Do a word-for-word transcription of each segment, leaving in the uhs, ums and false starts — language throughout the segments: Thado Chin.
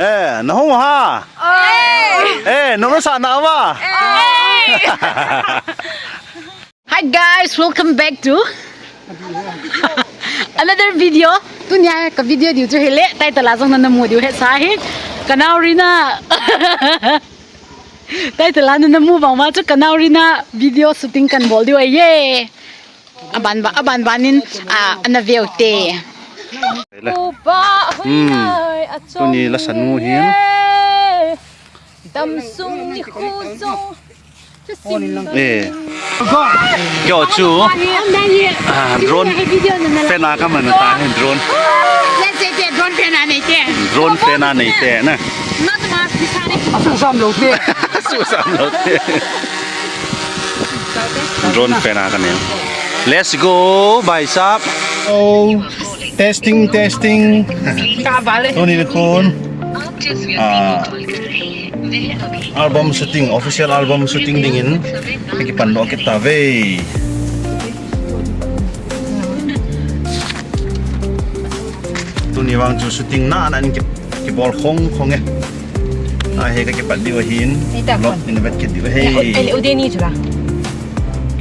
Eh, na hung ha. Eh, no sa na wa. Hi guys, welcome back to another video. Tunia ka video diu chu hile, title a jong na mu diu he sa hi. Ka nao Rina. Title a na mu bang ma chu ka nao Rina video shooting kan bol diu ahi. Aban ba, aban banin, a, ana veu te. Upa, hmm. Tuni la sanu hin. Damsung ni khu jong. Eh. Kyo chu. Ah, drone. Fan a ka man ta hin drone. Let's say drone fan a nei te. Drone fan a nei te na. Not much. Asu sam lo te. Asu sam lo te. Drone fan a ka nei. Let's go, bhai sahab. Oh, testing, testing. Tuni ni khun. Ah, album shooting, official album shooting dingin. Kipan doh kit ta ve. Tuni vang chu shooting na na in ki, kibol khong khong e. A he ka kipat diu ahin. Vlog in vet kit diu ahi. Udi ni chu la.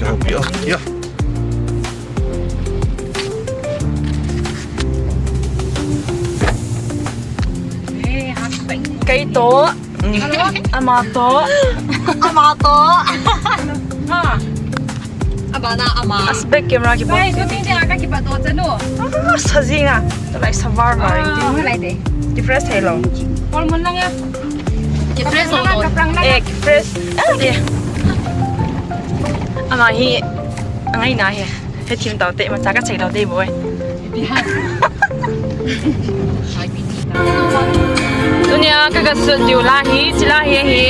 Ka hopi o. Yo. Kei to. Ama to. Ama to. Ha. Abana ama. As back camera ki. Bai, shooting dia ka kipat to chanu. Ah, sajing a. Lai savar ma ri. Ah, lai de. Ki fresh hai lo. Kol mun lang a. Ki fresh lo. Kaprang lang. Eh, ki fresh. Ah, de. Ama hi. Angai na hi. He thim tau te, ma cha ka chei tau te boi. Tunia ka ka sut diu la hi, chi la hi hi.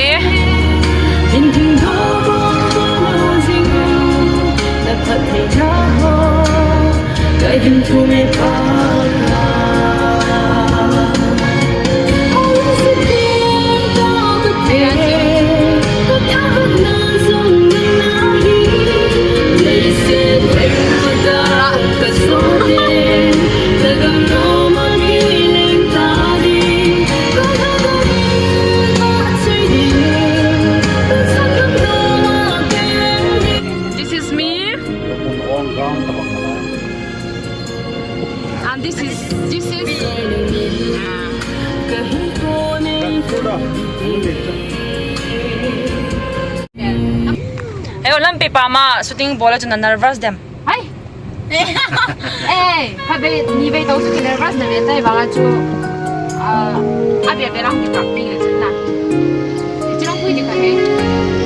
This is me. And this is, this is, uh, Hey, Olympic pa ma shooting bol a chu na nervous dem. Hai. Eh, ha be, ni be tau chu ki nervous na be tai ba chu. Ah, a be be lang ki tak pe chu na. Chi lang pui ni ka he.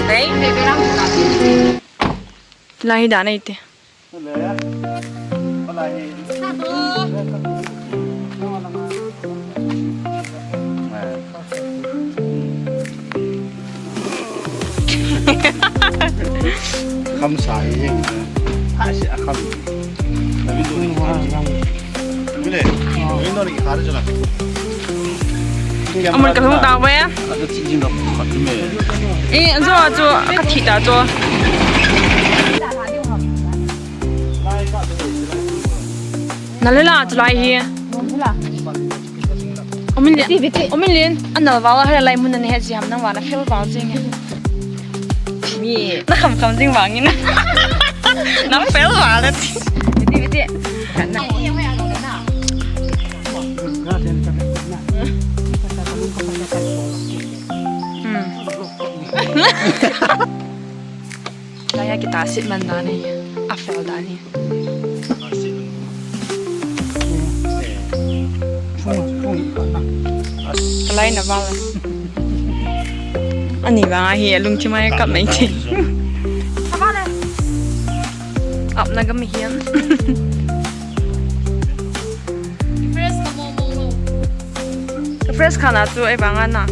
Hey. Be be lang ki tak pe. Lai da nei te. Kham sa hi. Ha si a kham. Na window ni kham. Mile. Window ni khar jala. Amun ka lung ta ve. Ka chi jing ka khat me. Eh, an zo chu ka thi ta chu. Na le la chu lai hi. Omin le. Omin le. An nal val ha lai mun na he ji ham nang wa na fel val jing. Mi. Na kham kham jing vang in. Na fel val le. Biti, biti. Hmm. Lai a kita sit man dan e, a fel dan e. Lai na val. Ani vang ahi, alungthim a kap mai ti. Ap na gam hiam. Fresh ka mo mo mo. Fresh khana chu ei banga na.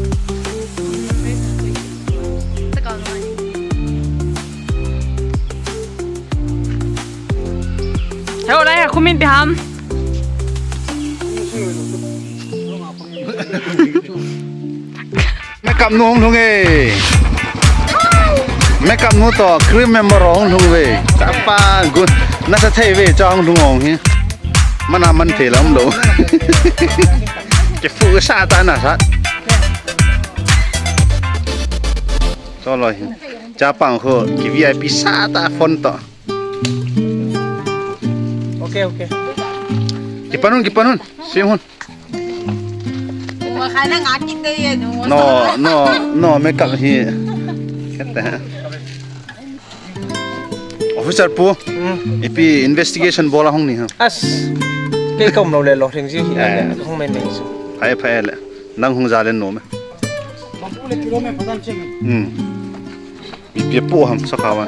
Heo lai ha khumin pi ham. Makeup nu hung lhung e. Makeup nu to crew member hung lhung ve. Chapa good. Nasa thei ve cha hung lhung ong hi. Mana man thei lam lo. Ke fu sa ta na sa. Tolo hi. Chapang ho, ki V I P sa ta phone to. Okay, okay. Kipan un, kipan un. Sim un. Uma khana nga kit de ye nu. No, no, no, makeup hi. Kata. Officer pu, hmm, ipi investigation bol a hung ni ha. As. Kei ka um lou le lou theng ji hi. Eh. Hung mai mai chu. Phai phai le. Nang hung ja le nom e. Bang pu le kilo me patan cheng. Hmm. Ipi pu ham sa ka wan.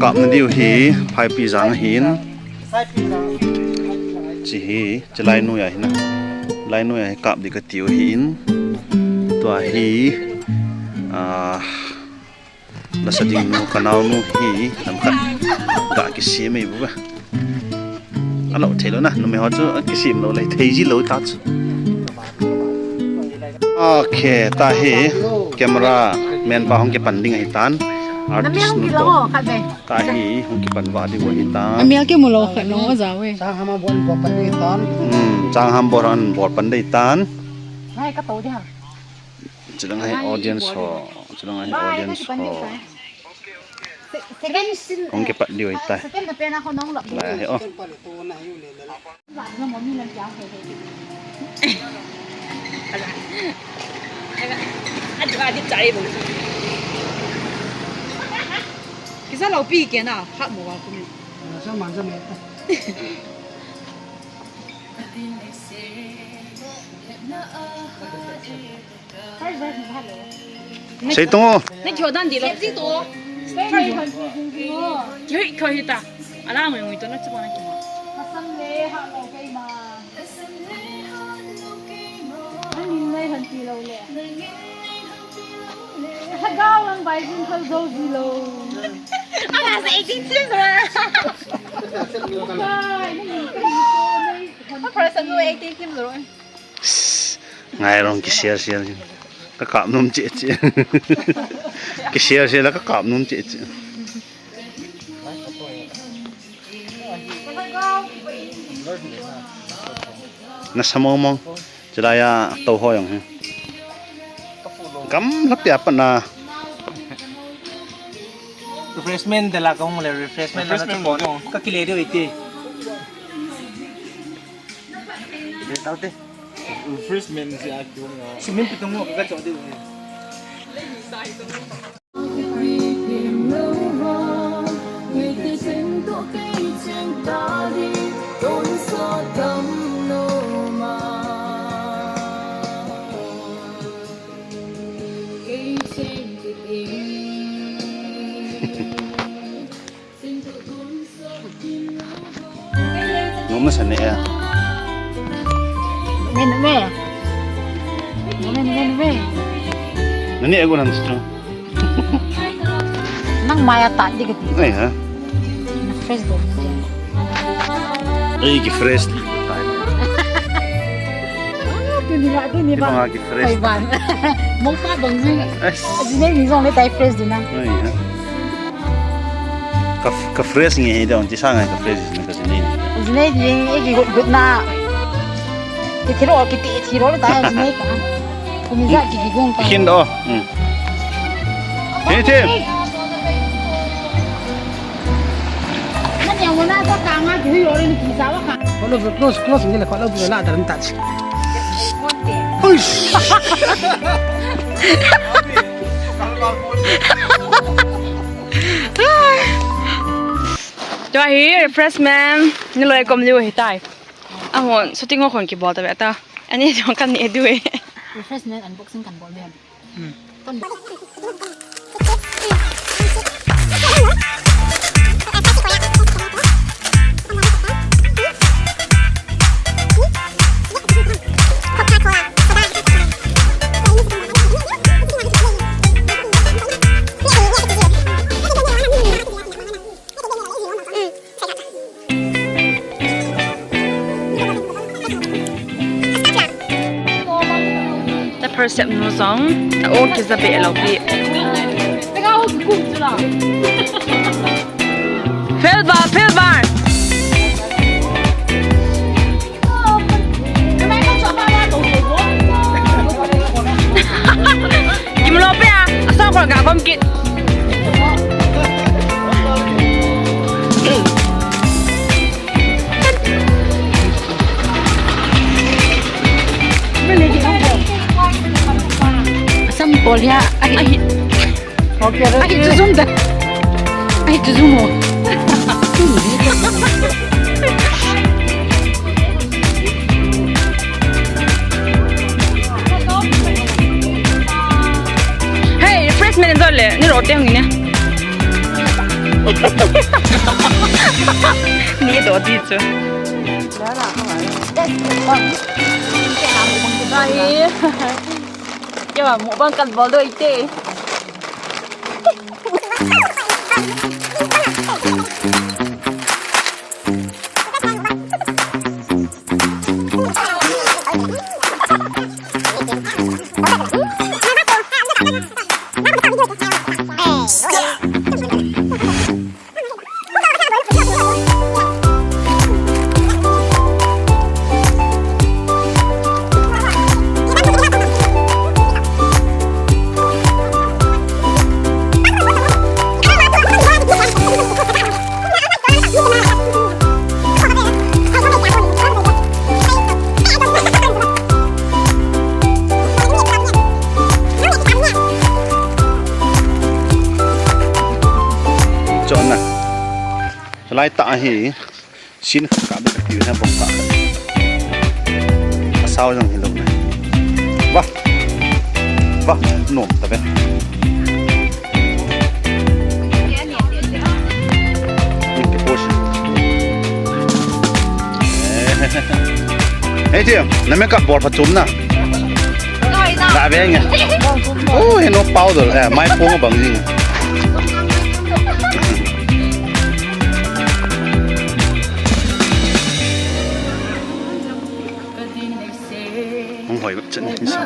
Kap na diu hi, phai pi jang hin. Chi hi, chi lai nu ya hi na. Lai nu ya hi kap di ka tiu hin. Tua hi, ah, lasa ding nu, ka nau nu hi, lam khat. Ga ki si mai bu ba. A lo thei lo na, numei ho chu a ki sim lo le, thei ji lo ta chu. Okay, ta hi, camera man pa hung kipan ding ahi tan. Artist nu to. Khat ve. Tahi, hung kipan va ding u ahi ta. Amel ke mu lo khat nung o ja ve. Chang ham a bon bol pan ding tan. Hmm, chang ham bol han bol pan ding tan. Ngai ka to dia. Chilang hai audience ho, chilang hai audience ho. Hung kipat diu ahi ta. Lai hai o. Adu adi chai bo. Kisa lo pi ke na, phat mo wa kumi. Sa man sa me. Sei tung o. Na kyo dan di lo. Sei to. Kyo kyo hita. Ala ngui ngui to na chibo na kyo. Kasam le ha lo kai ma. Ani nei han ti lo le. Lhagao lang bai jin khol zo ji lo. Ama sa eighteen sim zo. Kai, ni ni kai ko nei. Apa rasa mo eighteen sim zo. Ngai rong ki share share. Ka kap nom che che. Ki share share la ka kap nom che che. Na sa mong mong. Chulai a to ho jong hi. Kam la pia pa na. Refreshment de la ka hung le refreshment la na chu ko. Ka kile de ite. Refreshment si a chu. Swimming pool to mo ka cho de. Nom na sa ne a. Me, me. Me, me, me. Nani ago nan stu. Nang maya ta di kati. Ai ha. Na fresh do. Ai ki fresh. Tu ni ba, tu ni ba. Ki fresh. Ai ban. Mo pa bang ni. Ai. Ni ni jong le tai fresh di na. Ai ha. Ka, ka fresh nge he da, on ti sa ngai ka fresh na ka jine. Jine di, e ki gut, gut na. Ki thiro, ki ti thiro le ta jine ka. Kumi ja ki ki gong ka. Kin do. Hmm. He te. Na ni ang na ta ka nga ki yo le ni ki sa wa ka. Close, close, close, ni le close la da ran ta. Uish. Tua hi refreshment ni loi kom liu hi tai. Ahon shooting ho khon kibol ta ve ta. Ani jong kan ni du e. Refreshment unboxing kan bol ve. Hmm. Kan Ta pherset nu jong, ta o kija be lo pi. Fel bar, fel bar. Ka mai ka chua pa wa to to. Ahi, ahi, ahi, chu zum da. Ahi, chu zum mo. Hey, refreshment dol le, ni ro te hung ne. Ni do di chu. Bye. Keiman mukbang kan bol doh ite. Chonna. Lai ta hi. Sin kha ka be ka tiu na bong ka. Asao jong hilou na. Wah. Wah, nom ta be. Ni ke posh. Hey, tia, na makeup bol pha chom na. Da be nge. Oh, he no powder. Eh, mai pong bang jing. Hung hoi chen ni sa.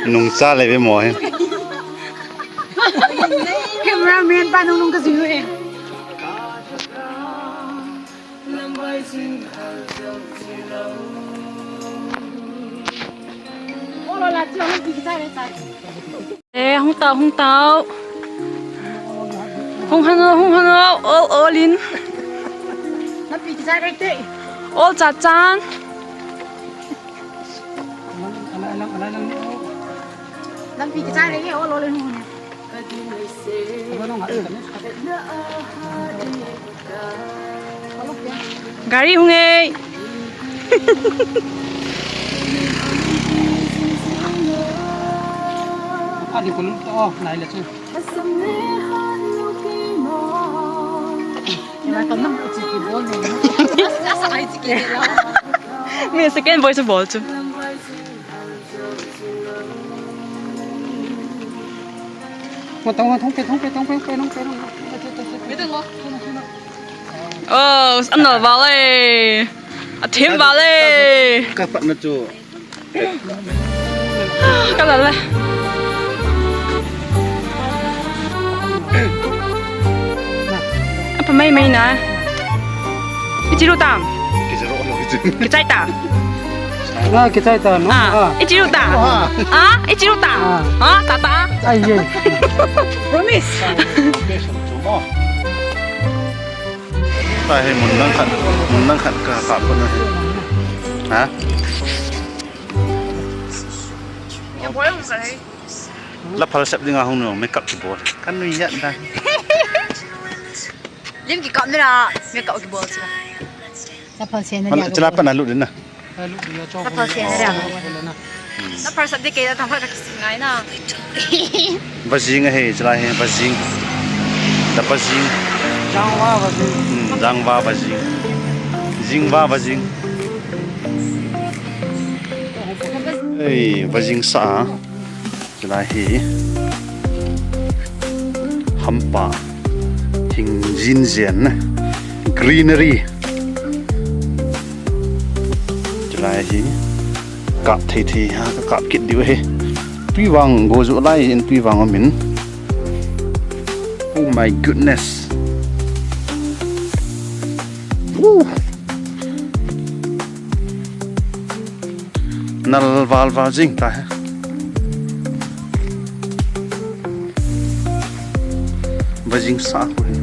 Nung cha le be mo he. Cameraman pa nung nung ka jing he. Eh, hung tao, hung tao. Hung hang o, hung hang o, ol, ol in. Lampi kichai rei te. Ol cha chan. Lampi kichai rei, ol, ol in hung hang. Gari hung e. Adi kun to nai le chu. Ina to nam chi ki bol ne. Asa ai chi ki la. Mi second voice bol chu. Ngo tong, ngo tong, pe tong, pe tong, pe, pe, nong, pe, nong. Oh, ano vale. Athem vale. Ka pat na chu. Ka la le. Apa mai mai na. Ichiru tam. Kichai ta. Ah, kichai ta, no? Ah, ichiru ta. Ah, ichiru ta. Ah, ta ta. Ai ye. Promise. Ta he mun nang khat, mun nang khat ka ka ko na. Ha? La phal sep dinga hung no makeup ki bol. Kan nui ya da. Lim ki kap ni la makeup ki bol sila. La phal sen na. Chila pa na lut din na. La phal sen na. La phal sep di ke la thang phal ka kisi ngai na. Vajing he, chila he, vajing. Da vajing. Jangva vajing. Hmm, jangva vajing. Jingva vajing. Ei, vajing sa. Chulai hi hampa, thing jin jen, greenery. Chulai hi kap thei thei ha, ka kap kit diu hi. Tui vang go ju lai in tui vang amin. Oh my goodness. Woo. Nal val val jing ta he. Jing sa ko hi.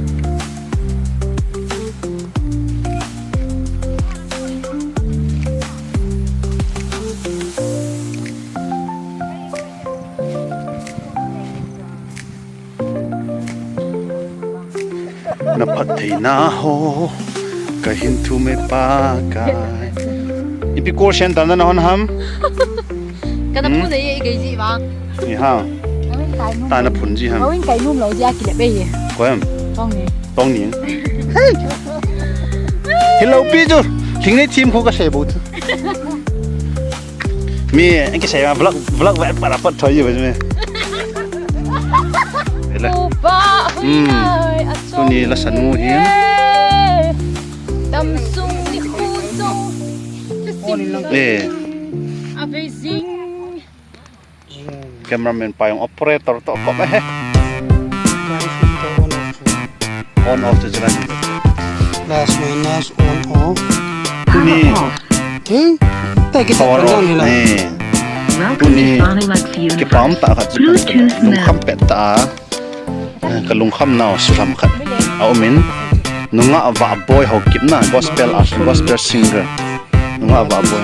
Na phattheina ho, ka hin thum e Pakai. Ipi call center na na hon ham? Ka na Hmm? phun e, i gei ji vang. Ni ha. Awin kai num Ta na lo. phun ji ham? Awin kai num lo ji a kile be ye. Ko em? Tong ni. Tong ni. Hey! Hello, pi chu. Thing nei thim kho ka sei bo chu. Mi, en kisei ma vlog, vlog ve para pat thoi ve me. Ele. Opa, Hmm. Hui, a Tuni la san mu hi. Tam sung ni khu sung. Eh. Amazing. Cameraman pa jong operator to kop eh. On off chu chulan. Plus minus on off. Tuni. Hmm? Te kita Power on off ni la. Eh. Tuni. Kipam ta khat chu kan lungkham pet ta. Eh, ka lungkham nau sulam khat. A umin. Nungah Vahboi Haokip na gospel artist, gospel singer. Nungah Vahboi.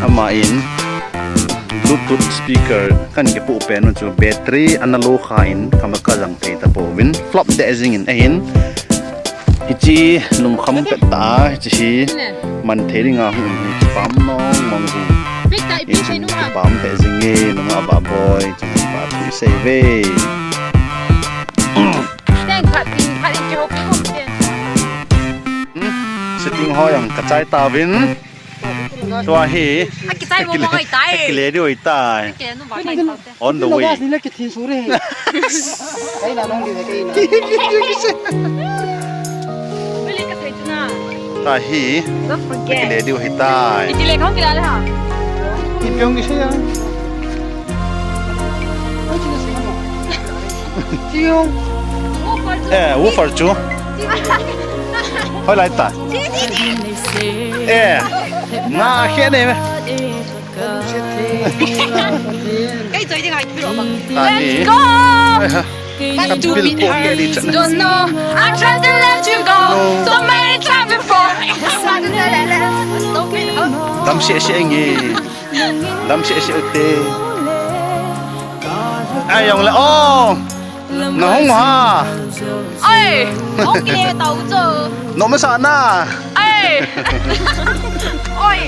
Ama in Bluetooth speaker kan kipu pen u chu battery ana lo kha in kama ka jang thei ta pouvin flop de jing in ahin. Hichi lungkham pet ta, hichi hi man thei ding a hung hi pam nong mong hi. Hichi pam pet jing e, Nungah Vahboi, chi pa tu sei ve. Ten khat in, khat in ki hop ki hop ten. Hmm? Shooting ho jong ka chai ta vin. Tua hi. A kichai mo mo hoi tai. Kile di hoi tai. Kile nu ba tai tai. On the way. Gas ni le kithin su re. Kai na nong di kai na. Beli ka thai tu na. Ta hi. Don't forget. Kile di hoi tai. Iti le kong kila le ha. Ti pyong ki se ya. Chiung. Eh, woofer chu. Hoilai ta. Eh, nga khe ne me. Kei choi ding ai thuro bang. Ta ni. Let's go. Ka bil ko ke di chan. Don't know. I tried to let you go. So many times before. Dam se se nge. Dam se se u te. Ai jong le o. Na hung ha. Oi. Hung le tau cho. No ma sa na. Oi. Oi.